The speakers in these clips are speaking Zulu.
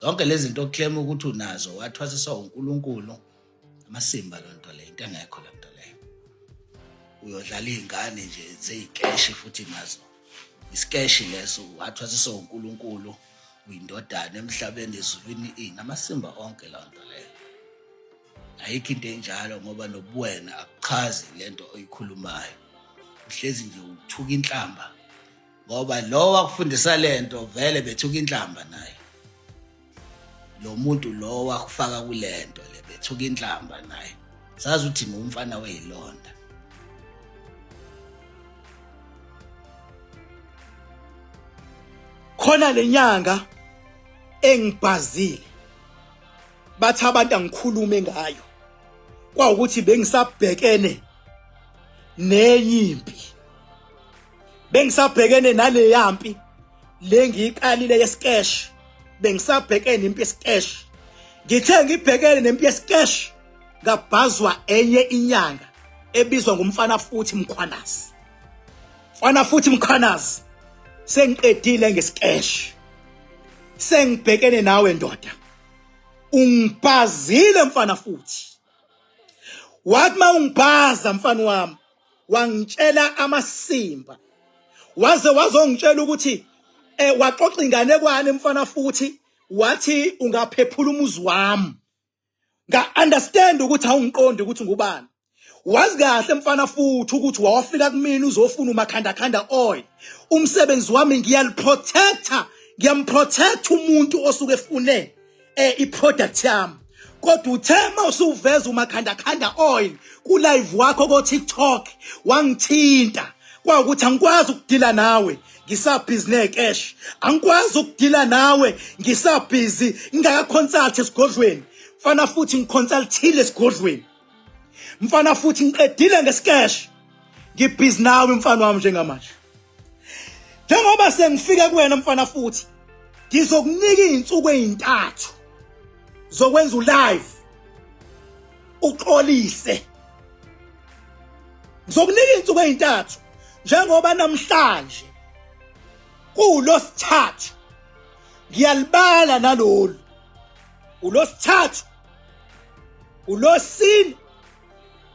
Zonke lezi zinto oclaim ukuthi unazo wathwasiswa uNkulunkulu, amasimba lo nto leyo, into engekho le nto leyo. Uyodlala iy'ngane nje zeyikeshi futhi nazo isikeshi leso, wathwasiswa uNkulunkulu, uyindodana emhlabeni ezulwini ini, amasimba onke leyo nto leyo. Ayikho into enjalo ngoba nobuwena akuchazi lento oyikhulumayo, uhlezi nje uthuka inhlamba ngoba lo wakufundisa lento vele bethuka inhlamba naye lo muntu lo wakufaka kulento le bethuka inhlamba naye, sazi ukuthi ngumfana weyilonda. Khona lenyanga engibhazile bathi abantu angikhulume ngayo kwawukuthi bengisabhekene nenye impi, bengisabhekene naleyampi le ngiyiqalile yesikesh, bengisabhekene impi yesikesh. Ngithe ngibhekene nempi yesikesh ngabhazwa enye inyanga ebizwa ngumfana futhi Mkhwanazi. Mfana futhi Mkhwanazi, sengiqedile ngesikesh, sengibhekene nawe ndoda, ungibhazile mfana futhi. Wathi ma ungibhaza mfana wami wangitshela amasimba, waze wazongitshela ukuthi waxoxa inganekwane mfana futhi, wathi ungaphephula umuzi wami. Nga understand ukuthi awungiqondi ukuthi ngubani. Wazi kahle mfana futhi ukuthi wawafika kumina uzofuna umakhandakhanda oil. Umsebenzi wami ngiyaliprotecta, ngiyamprotect umuntu osuke efune i-product yami. Kodwa uthe mawusuveza umakhandakhanda oil ku live wakho ko TikTok wangithinta, kwawukuthi angikwazi ukudila nawe ngisabhizi necash, angikwazi ukudila nawe ngisabhizi ngingaka-consult esigodlweni. Mfana futhi ngiconsultile esigodlweni, mfana futhi ngiqedile ngescash, ngibhizi nawe mfana wami njengamanje. Njengoba sengifika kuwena mfana futhi, ngizokunika izinsuku ezintathu zokwenza ulive uxolise. Ngizokunika izinsuku ezintathu njengoba namhlanje kuwulosithathu, ngiyalibala nalolu ulosithathu, ulosine,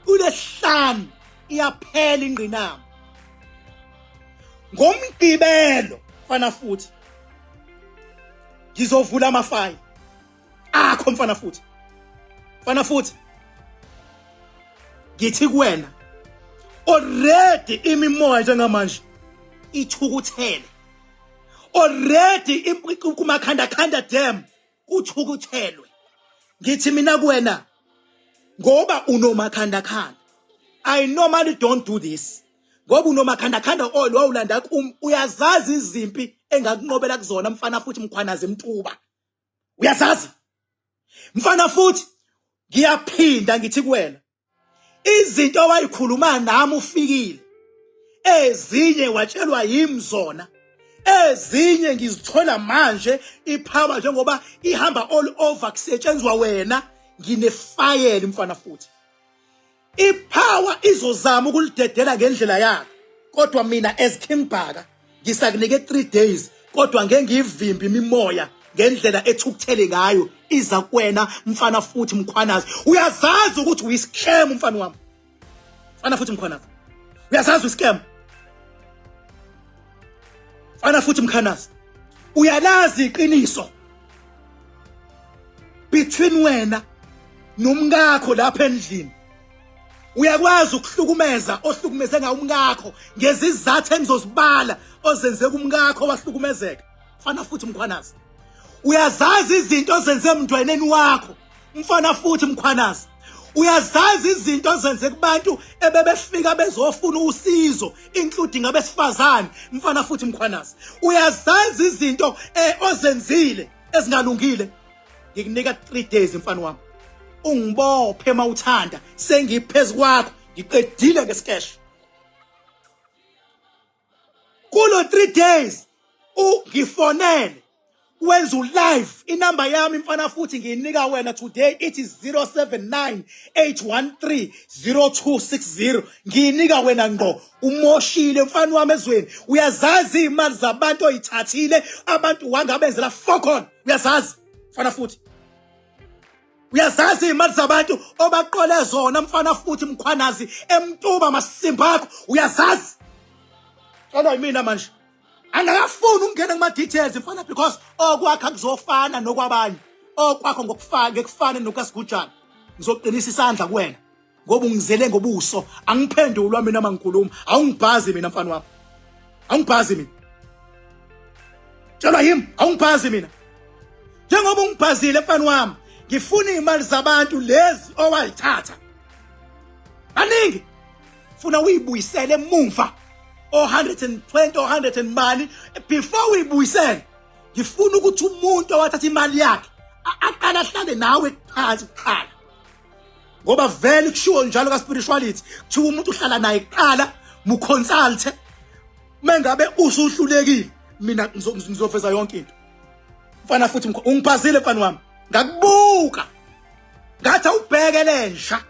ulesihlanu, iyaphela ingqinamba. Ngomgqibelo mfana futhi ngizovula amafayili akho mfana futhi. Mfana futhi ngithi kuwena already imimoya njengamanje ithukuthele already, kumakhanda khanda dam kuthukuthelwe. Ngithi mina kuwena ngoba unomakhanda khanda, I normally don't do this, ngoba unomakhanda khanda oil wawulanda kum, uyazazi izimpi engakunqobela kuzona mfana futhi Mkhwanazi Mtuba, uyazazi mfana futhi. Ngiyaphinda ngithi kuwena izinto owayikhuluma nami ufikile, ezinye watshelwa yimi zona, ezinye ngizithola manje ipower njengoba ihamba all over kusetshenzwa wena. Nginefayela mfana futhi, ipower izozama ukulidedela ngendlela yakhe, kodwa mina as King Bhaka ngisakunike 3 days, kodwa ngeke ngiyivimbe imimoya ngendlela ethukuthele ngayo iza kuwena mfana futhi Mkhwanazi. Uyazazi ukuthi uyiscam mfana wami, mfana futhi Mkhwanazi, uyazazi uyiscam mfana futhi Mkhwanazi, uyalazi iqiniso between wena nomkakho lapha endlini. Uyakwazi ukuhlukumeza ohlukumeze ngawo umkakho ngezizathu engizozibala ozenze kumkakho wahlukumezeka mfana futhi Mkhwanazi. Uyazazi izinto ozenze emntwaneni wakho mfana futhi Mkhwanazi. Uyazazi izinto ozenze kubantu ebebefika bezofuna usizo including abesifazane mfana futhi Mkhwanazi. Uyazazi izinto ozenzile ezingalungile. Ngikunika 3 days mfana wami, ungibophe mawuthanda, sengiphezu kwakho, ngiqedile ngesikesh. Kulo 3 days ungifonele wenza ulive, inamba yami mfana futhi ngiyinika wena today, ithi 079 813 0260, ngiyinika wena ngqo. Umoshile mfana wami ezweni, uyazazi imali zabantu oyithathile, abantu wangabenzela fokon, uyazazi. Mfana futhi uyazazi imali zabantu obaqole zona mfana futhi Mkhwanazi emtuba masimba akho uyazazi. Celwa yimina manje. Angakafuni ukungena kuma details mfana because okwakho akuzofana nokwabanye. Okwakho ngokufana ngekufane nokasigujana. Ngizoqinisa isandla kuwena. Ngoba ungizele ngobuso angiphendulwa mina mangikhuluma awungibhazi mina mfana wami awungibhazi mina tshelwa yimi awungibhazi mina njengoba ungibhazile mfana wami ngifuna imali zabantu lezi owayithatha baningi funa uyibuyisele emumva o 120 o 100 and mali before uyibuyisele ngifuna ukuthi umuntu owathatha imali yakhe aqala ahlale nawe phansi kuqala ngoba vele kushiwo njalo ka spirituality kuthiwa umuntu uhlala naye kuqala muconsulte mengabe usuhlulekile mina ngizoveza yonke into mfana futhi ungiphazile mfana wami ngakubuka ngathi awubheke lenja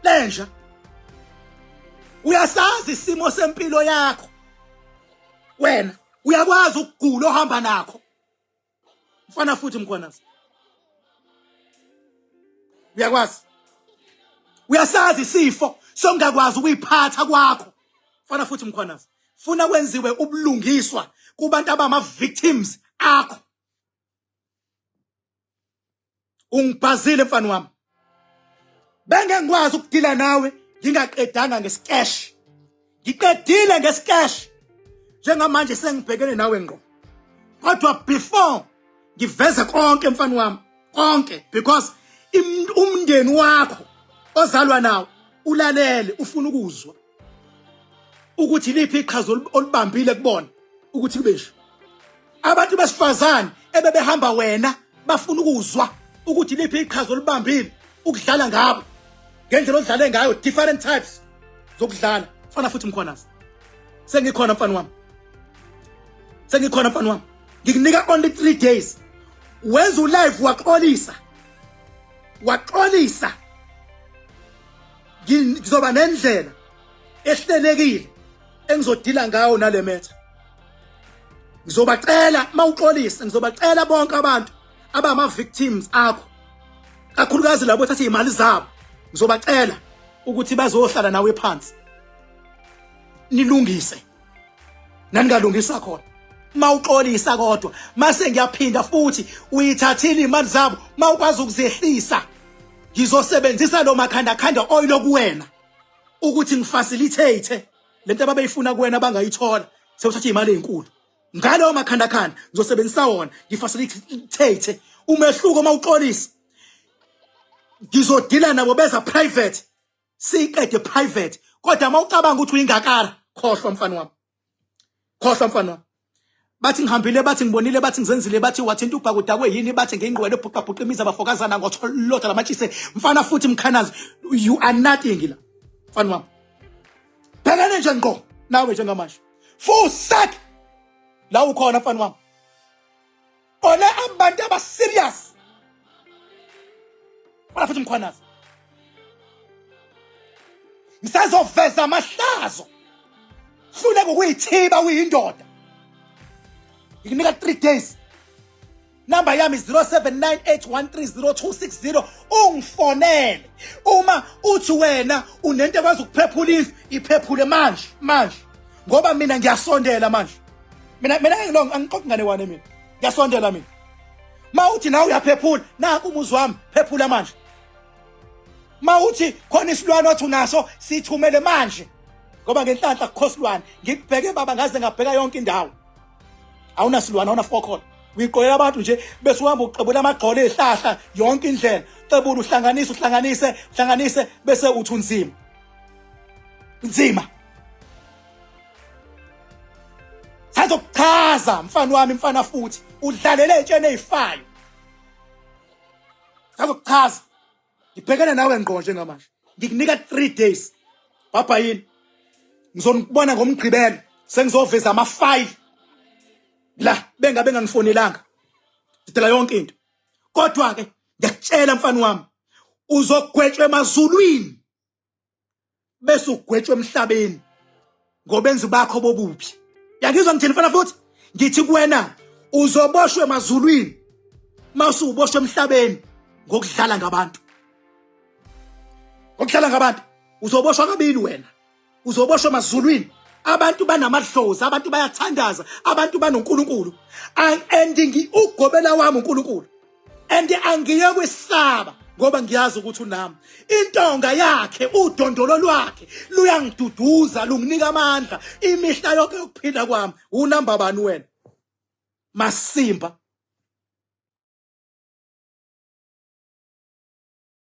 lenja uyasazi isimo sempilo yakho wena uyakwazi ukugula ohamba nakho mfana futhi Mkhwanazi uyakwazi uyasazi isifo songakwazi ukuyiphatha kwakho mfana futhi Mkhwanazi funa kwenziwe ubulungiswa kubantu abama victims akho ungibhazile mfana wami benge ngikwazi ukudila nawe ngingaqedanga ngesikesh ngiqedile ngesikesh njengamanje sengibhekene nawe ngqo kodwa before ngiveze konke mfana wami konke because umndeni wakho ozalwa nawo ulalele ufuna ukuzwa ukuthi liphi iqhaza olubambile kubona ukuthi kube nje abantu besifazane ebebehamba wena bafuna ukuzwa ukuthi liphi iqhaza olubambile ukudlala ngabo ngendlela odlale ngayo different types zokudlala fana futhi Mkhwanazi sengikhona mfana wami sengikhona mfana wami ngikunika only 3 days wenza ulive waxolisa waxolisa ngizoba nendlela ehlelekile engizodila ngayo nale metha ngizobacela mawuxolisa ngizobacela bonke abantu abama victims akho kakhulukazi labo thatha izimali zabo ngizobacela ukuthi bazohlala nawe phansi nilungise naningalungisa khona mawuxolisa kodwa mase ngiyaphinda futhi uyithathile imali zabo mawukwazi ukuzehlisa ngizosebenzisa lo makhanda khanda oil kuwena ukuthi ngifacilitate lento ababeyifuna kuwena bangayithola sewuthatha imali ezinkulu ngalowo makhanda khanda ngizosebenzisa wona ngifacilitate umehluko mawuxolisa ngizodila nabo beza private siqede private kodwa uma ucabanga ukuthi uyingakara khohlwa mfana wami khohlwa mfana wami bathi ngihambile bathi ngibonile bathi ngizenzile bathi wathinta ubhaka udakwe yini bathi ngingqwele bhuqa bhuqa imizi abafokazana ngotholotha lamatshise mfana futhi Mkhwanazi you are nothing la mfana wami bhekane nje ngqo nawe njengamanje full sack la ukhona mfana wami qole abantu aba serious mfana futhi Mkhwanazi ngisazoveza amahlazo hluleka ukuyithiba uyindoda ngikunika 3 days namba yami 0798130260 ungifonele uma uthi wena unento ekwazi ukuphephula indlu iphephule manje manje ngoba mina ngiyasondela manje mina mina ngilong angixoxi ngane wane mina ngiyasondela mina ma uthi nawe uyaphephula naku umuzi wami phephula manje ma uthi khona isilwane othi unaso sithumele manje ngoba ngenhlanhla kukho silwane ngikubheke baba ngaze ngabheka yonke indawo awunasilwane awuna fokhona uyiqolela abantu nje bese uhamba uqebula amagxolo ezihlahla yonke indlela qebula uhlanganise uhlanganise uhlanganise bese uthi unzima nzima sazokuchaza mfana wami mfana futhi udlalele etsheni ezifayo sazokuchaza ngibhekene nawe ngqo njengamanje ngikunika 3 days baba yini ngizonibona ngomgqibelo sengizoveza ama file la bengabe ngangifonelanga didela yonke into kodwa ke ngiyakutshela mfana wami uzogwetshwa emazulwini bese ugwetshwa emhlabeni ngobenzi bakho bobubi yangizwa ngithini mfana futhi ngithi kuwena uzoboshwa emazulwini Mawusuboshwe emhlabeni ngokudlala ngabantu. Ngokudlala ngabantu uzoboshwa kabili wena. Uzoboshwa emazulwini. Abantu banamadlozi, abantu bayathandaza, abantu banoNkulunkulu. And ugobela wami uNkulunkulu. And angiye kwesaba ngoba ngiyazi ukuthi unami. Intonga yakhe, udondolo lwakhe luyangiduduza, lunginika amandla imihla yonke yokuphila kwami. Unamba bani wena? Masimba.